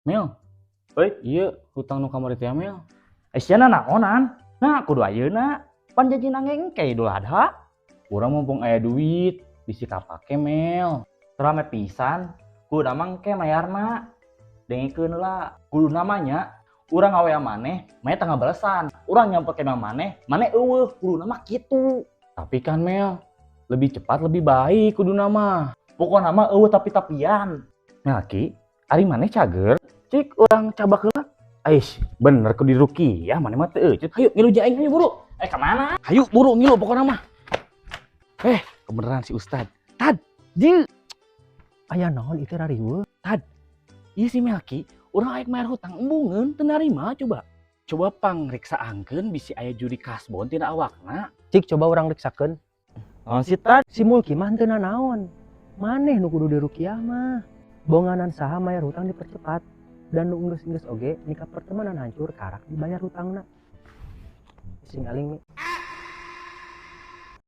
Mel. Oi. Iya, hutang nu kamari teh, Mel. Eh, sia naonan? Nah, kudu ayeuna. Pan janjina engke Idul Adha. Urang mumpung aya duit, bisi kapake, Mel. Rame pisan, kudu mah engke mayarna. Dengekeun heula, kudu namanya urang ngawa maneh, maneh teu ngabalesan. Urang nyamper ke maneh, maneh euweuh, kudu mah kitu. Tapi kan, Mel, lebih cepat lebih baik kudu mah. Pokokna mah euweuh tapi-tapian. Melki, ari maneh cager? Cik urang cabak heula. Ais, bener kudu dirukiah maneh mah teu euceut. Hayu ngilu jeung aing, hayu buru. Eh, kemana? Hayu buru ngilu pokokna mah. Eh, kebeneran si Ustad. Tad, dieu. Aya naon itu rariweuh? Ieu si Melki, urang aek mayar hutang embungeun teu narima coba. Coba pangriksaankeun bisi aya judi kasbon tina awakna. Cik, coba urang riksakeun. Oh, si Tad. Si Mulki mah henteu naon. Maneh nu kudu dirukiah mah. Bonganan saha mayar hutang dipercepat. Dan nu geus-geus oge nikah pertemanan hancur karak dibayar hutangna. Sing aling mi.